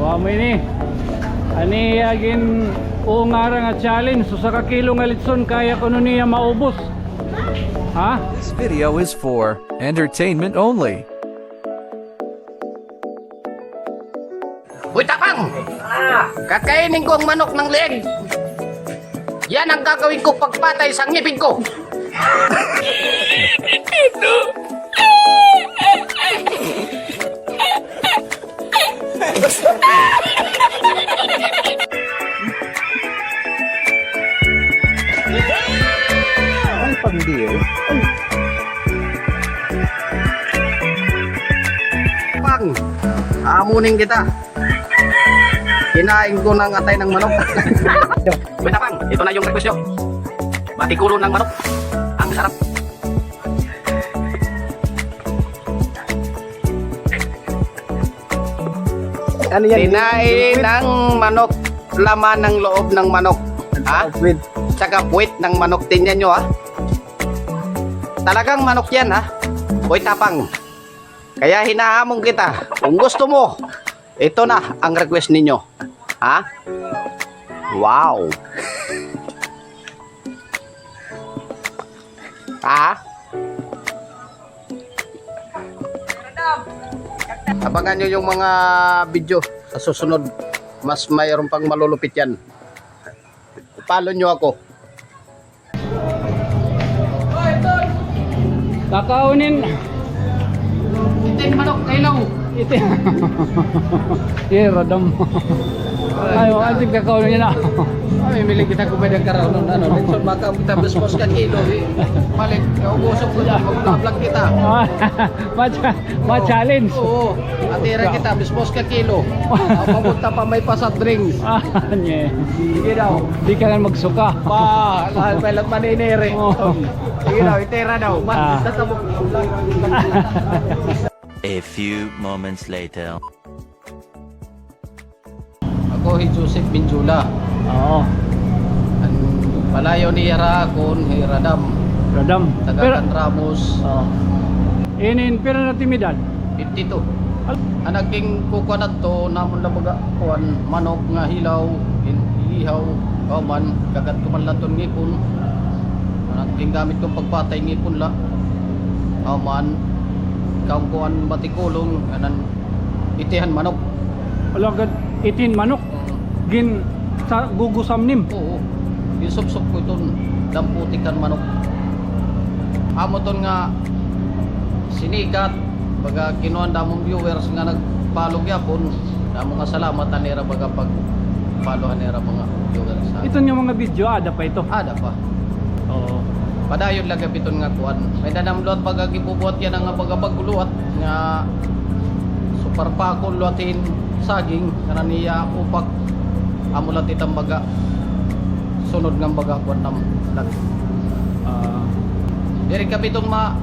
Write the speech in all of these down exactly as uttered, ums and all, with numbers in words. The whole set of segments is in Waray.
Amo ini. An iya gin-ungarang nga challenge, usa ka kilo nga litson, kaya kuno niya maubos. Ha? This video is for entertainment only. Hoy, Tapang! Kakainin ko ang manok ng leeg. Yan ang gagawin ko pagpatay sa ngipin ko. Ay, pang-deal. Pang, amunin kita. Kinain ko ng atay ng manok. Tapang, ito na yung request nyo. Batikulo ng manok. Ang sarap. Ano yan? Tinae ng manok, laman ng loob ng manok. Ha? Puwit. Tsaka puwit ng manok. Tingnan nyo, ha? Talagang manok yan, ha? Hoy, Tapang. Kaya hinahamon kita. Kung gusto mo, ito na ang request ninyo. Ha? Wow. Ha? Abangan nyo yung mga video sa susunod. Mas mayroon pang malulupit yan. Follow nyo ako. Kakaunin. Itin manok, kailaw. Itin. Radam. Ay, wa, antik kakaunin na. Ay, mimili kita kung may nagkaraon, ano, litson, maka-, tapos, boss, ka kilo, eh. Balik, kaubusok ko, mag-vlog kita. Macha-, ma-challenge. Oo. Atira kita, mismos ka kilo. Ang pamunta pa may pa soft drinks. Ah, nye. Sige daw. Di ka nga magsuka. Pa, lahat may lang maniniri. Oo. Sige daw, itira daw. Man, tatabok. A few moments later. Ako hi Joseph Benjula. Oo. An palayo ni Yara akon hi Radam. Radam. Taga Can Ramos. Oo. Inin, pira na it im edad? Fifty-two. An naging kukuan adto, namon la baga kuan, manok nga hilaw, in-, ihaw, kauman, kagat ko man la iton ngipon. An naging gamit ko pagpatay ngipon la. Kauman, kaon ko an batikulon, kanan itihan manok. Alagad itihan manok? Oo. Gin-, sa gugusam nim? Oo. Ginsupsop ko iton damputik han manok. Amo iton nga sinikat, baga kinuan han amon viewers nga nag-follow gihapon. Damo nga salamat han ira baga pag-follow han ira mga viewers, ha. Iton nga mga video, aada pa ito? Aada pa. Oo. Padayon la gihap iton nga kuan. May-ada nam liwat baga gibubuhat yana nga baga bag-o liwat nga super pakol liwat hin saging, kanan iya upak. Amo la it am baga sunod nga baga kuan nam vlog. Ah. Diri kami iton ma-,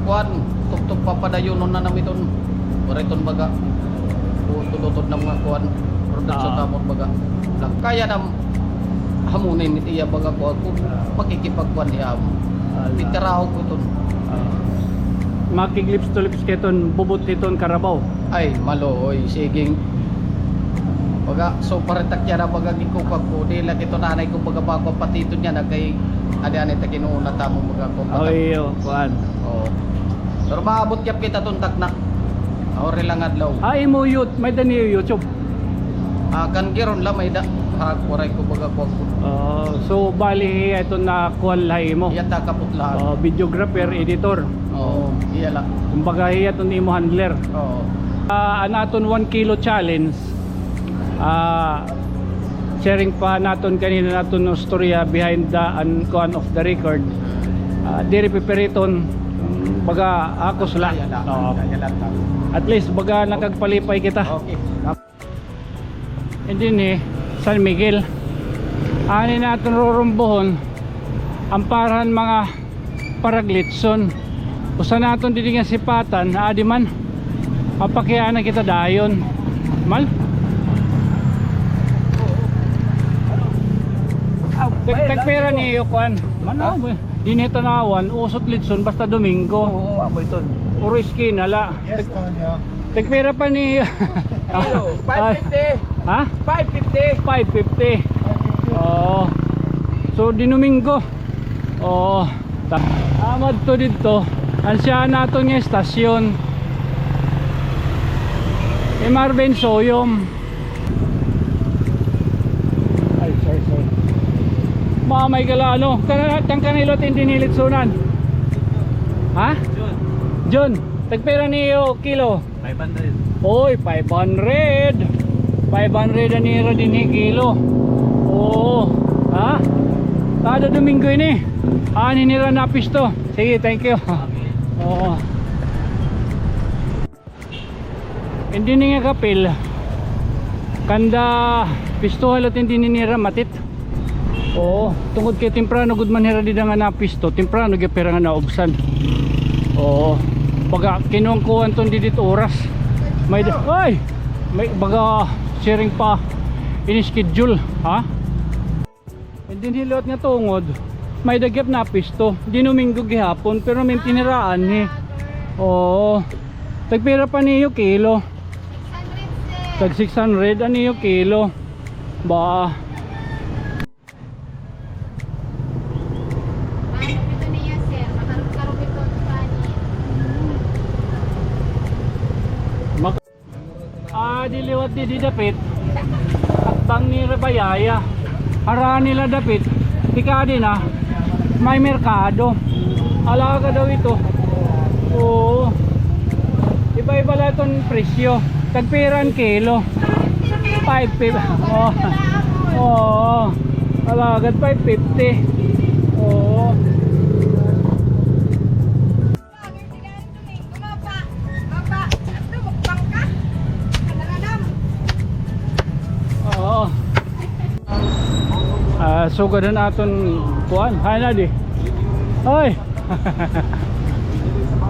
kuan, tugtog papadayonon na nam iton. Waray iton baga utod-utod nam nga kuan, production namon baga vlog. Kaya nam hamunin it iya baga kuan, kon makikipagkuan hiya amo. Ala. Pitiraho ko iton. Ah. Makig-lips to lips ka iton, bubot hiton karabaw. Ay, maluoy, sige. Baga, so, paritak yana, baga, gikukuan ko, di la kito nanay ko, baga, bako, pati iton yana, kay, adi, ani, ta kinuuna ta mo, baga, ko, baga. Ay, iyo, kuan. Oo. Pero maabot gihap kita iton takna. Ori la nga adlaw. Ah, imo youth-, may-ada niyo YouTube? Ah, kan giron la may-ada. Ha, waray ko baga kuan ko. Oo, so bali hiya iton nga kuan la ha imo? Hiya takapot la. Oo, videographer, editor. Oo, hiya la. Kumbaga hiya iton imo handler. Oo. Ah, an aton one kilo challenge. Ah, sharing pa naton kanina an aton istorya behind the, an kuan, off the record. Ah, diri pipiriton, baga akos la. Kaya la, oo. Kaya la. At least baga nakagpalipay kita. Okay. Dinhi, San Miguel. Ani naton rurumbohon an para han mga paraglitson. Usa naton didi nga sipatan, adi man. Mapakiana kita dayon. Mal? Tag-, tagpira ni iyo kuan? Manaw, eh. Dinhi Tanauan, usot litson basta Domingo. Oo, amo iton. Puro eskina la. Yes, tag-, tol, yeah. Tagpira pa ni, Kilo, five fifty. Ha? Five fifty. Five fifty. Oo. So, Domingo. Oo. Ta-, ah, madto didto. An siya naton nga estasyon. Kay Marvin Soyom. Ay, sorry, sorry. Mamay ka la, ano? Kana, tang kanilo, tindin hilit sunan. Ha? Jun. Jun, tagpira niyo kilo? Five hundred. Oy, five hundred. Five hundred an ira dinhi kilo. Oo. Ha? Kada Domingo ini. Ani nira napisto. Sige, thank you. Oo. Hindi ni nga kapil. Kanda pistohan la it hindi ni nira matit. Oo, tungod kay temprano gud man hira dida nga napisto, temprano gyapon hira nga naubsan. Oo. Baga kinuan-kuan ton didit oras. May da-, ay! May baga siring pa ini schedule, ha? And then hilot nga tungod, may da gyap napisto. Domingo gihapon, pero may tiniraan ni. Oo. Tagpira pa niyo kilo? Tag six hundred an iyo kilo. Ba. Ano ito niya, sir? Makarog-karog ito, ito pa niya. Mak-, ah, di liwat di, di dapit. Atbang ni Rabayaya. Harani la dapit. Tika di na. May merkado. Alaga daw ito. Oo. Iba-iba la iton presyo. Tagpira an kilo? Five fifty. Oh. Oo. Alagad five fifty. Oo. Oo. Ah, sugad an aton kuan. Hay na di. Oy.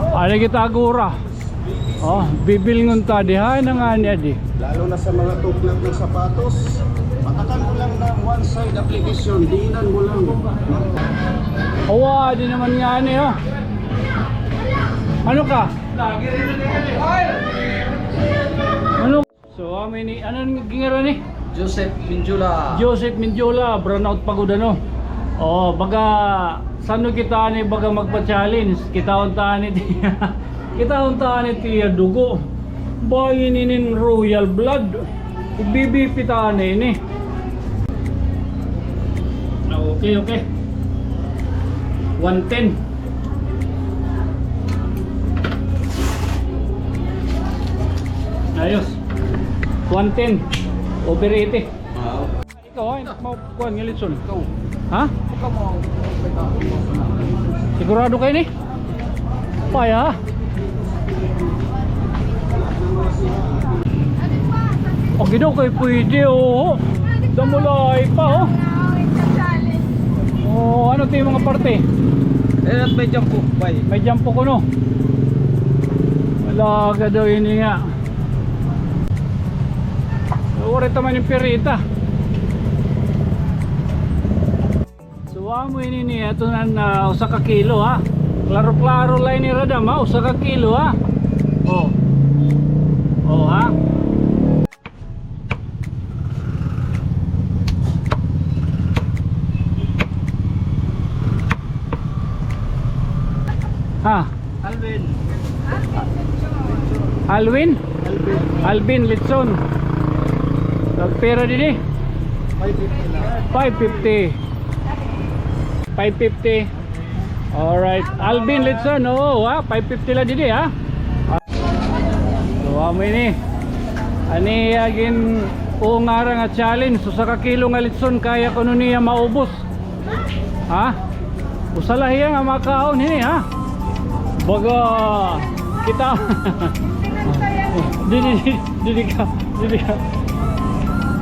Ano kita agura? Oh, bibilngon ta diha na nga niya di. Lalo na sa mga tuklat ng sapatos, patakan mo lang ng one side application, diinan mo lang. Awa, di naman nga niya. Ano ka? Ano? So, amo ini, ano nga gingaran ni? Joseph Minjola. Joseph Minjola, brownout pa gud, ano? Oh, baga, san-o kita ani, baga magpa-challenge. Kitaon ta ani tiya. Kitaon ta ani tiya dugo. Bangin inin royal blood. Ibibi pita ani ini. Okay, okay. One ten. Ayos. One ten. Over eighty. Ikaw, ay, mao kuan nga litson. Ikaw. Ha? Ikaw mo. Sigurado kay ni? Paya. Okay daw kay pwede, oh. Damulay pa, oh. Oh, ano ito yung mga parte? Eh, may jampo, bay. May jampo kuno. Wala ka daw ini nga. Uri ta man yung pirita. So, amo ini ni, ato na, ah, usa ka kilo, ha. Klaro-klaro la ini, radam, ha, usa ka kilo, ha. Oh. Oh, ha. Ha. Alvin. Alvin? Alvin. Alvin Litson. Pira didi? Five fifty la. Five fifty. Five fifty. Alright. Alvin Litson, oo, ha? Five fifty la didi, ha? So, amo ini. Ani, agin, o nga ra nga challenge. So, usa ka kilo nga litson, kaya kuno niya maubos. Ha? Usa la hiya nga makaon hini, ha? Baga kita. Didi, didi, didi ka, didi ka.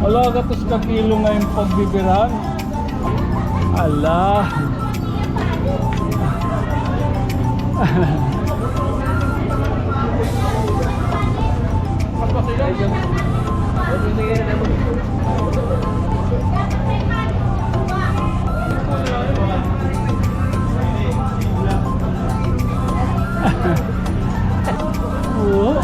Ala, gatos ka kilo nga imo pagbibirhan. Ala. Oo.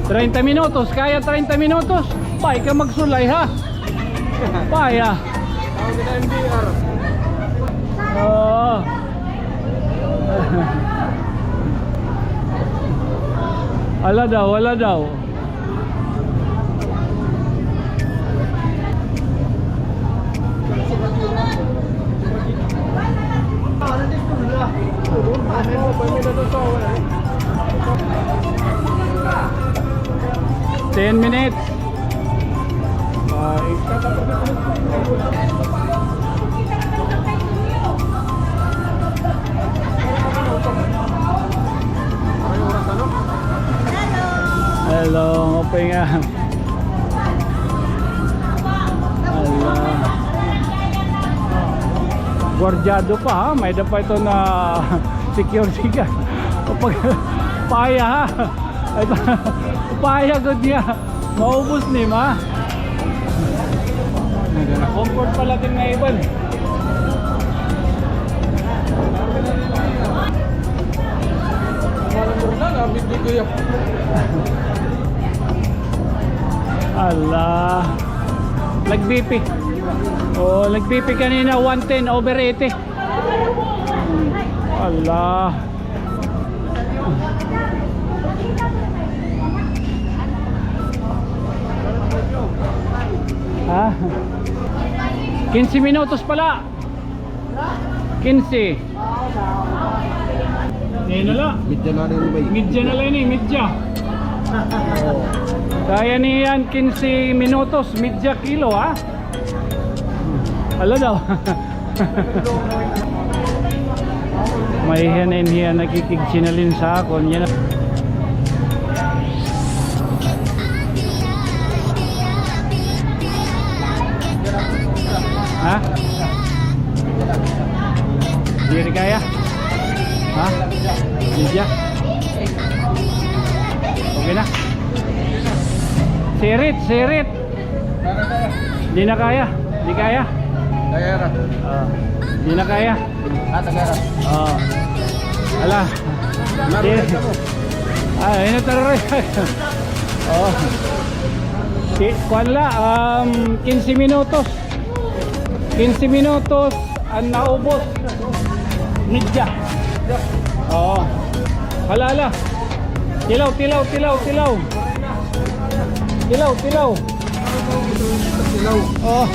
Treinta minutos, kaya treinta minutos? Pay ka magsulay, ha? Pay, ah. Oo. Ala daw, ala daw. Ten minutes. Hello, okay nga. Hala. Gwardyado pa, ha? May-ada pa ito na security guard. Kapag paya, ha? Ay, paya gud niya. Maubos ni ma. Comfort pala din nga iban. Ala. Nag-B P. Oh, nag-B P kanina, one ten over eighty. Ala. Ha? Kinse minutos pala. Kinse. Ngayon na la. Media na rin ba yun? Media na la ini, media. Kaya niyan kinse minutos, media kilo, ha? Hala daw. May hiyan in hiyan nakikigsinalin sa akon. Yan. Ha? Diri kaya? Ha? Media? Okay na. Sirit, sirit. Di na kaya. Di kaya. Kaya ra. Ah, di na kaya. Ah, tagara. Ah. Ala. Laro na mo. Ah, ina taro. Oh. Si, kuan la, um, kinse minutos. Kinse minutos. An naubos. Media. Oo. Hala, hala. Tilaw, tilaw, tilaw, tilaw. Tilaw, tilaw. Tilaw. Oh.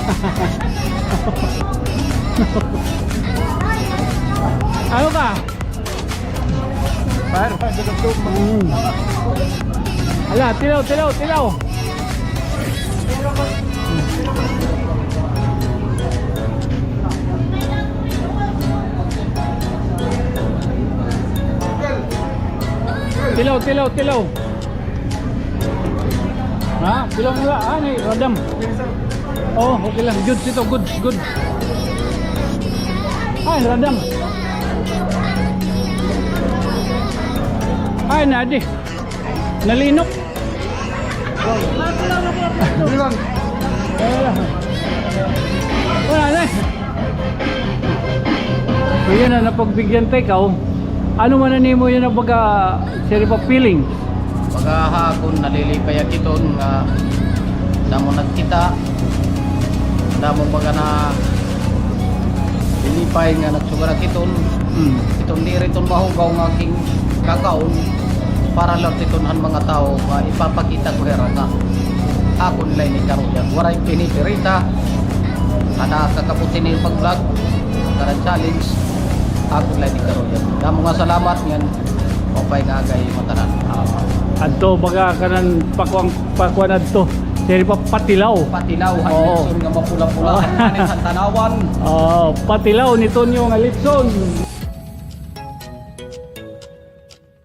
Ano ka? Par? Mm. Hala, tilaw, tilaw, tilaw. Tilaw, tilaw, tilaw. Ha? Tilaw mo la. Ah, ni radam. Oh, okay lang. Good ito, good, good. Ay, radam. Ay, nadi. Nalinok. Bilang. Wala na. So, yan na, napagbigyan ta ikaw. Ano man an imo yana baga, sir, pa feeling? Baga ha akon, nalilipay ak hiton nga damo nagkita, damo baga na lilipay nga nagsugad ak hiton. Hmm. Hiton diri hiton mahugaw nga king kakaon para la hiton han mga tawo nga ipapakita ko hira nga akon la ini karuyag. Waray pinipirita. An nakakapot hini pag-vlog, karan challenge, akon la ini karuyag. Damo nga salamat ngan maupay nga aga ha imo tanan. Ah. Adto baga kanan pakuan, pakuan adto. Diri pa patilaw. Patilaw, han litson nga mapula-pula. Oo. An manis han tanawan. Oo, patilaw ni Tonyo nga litson.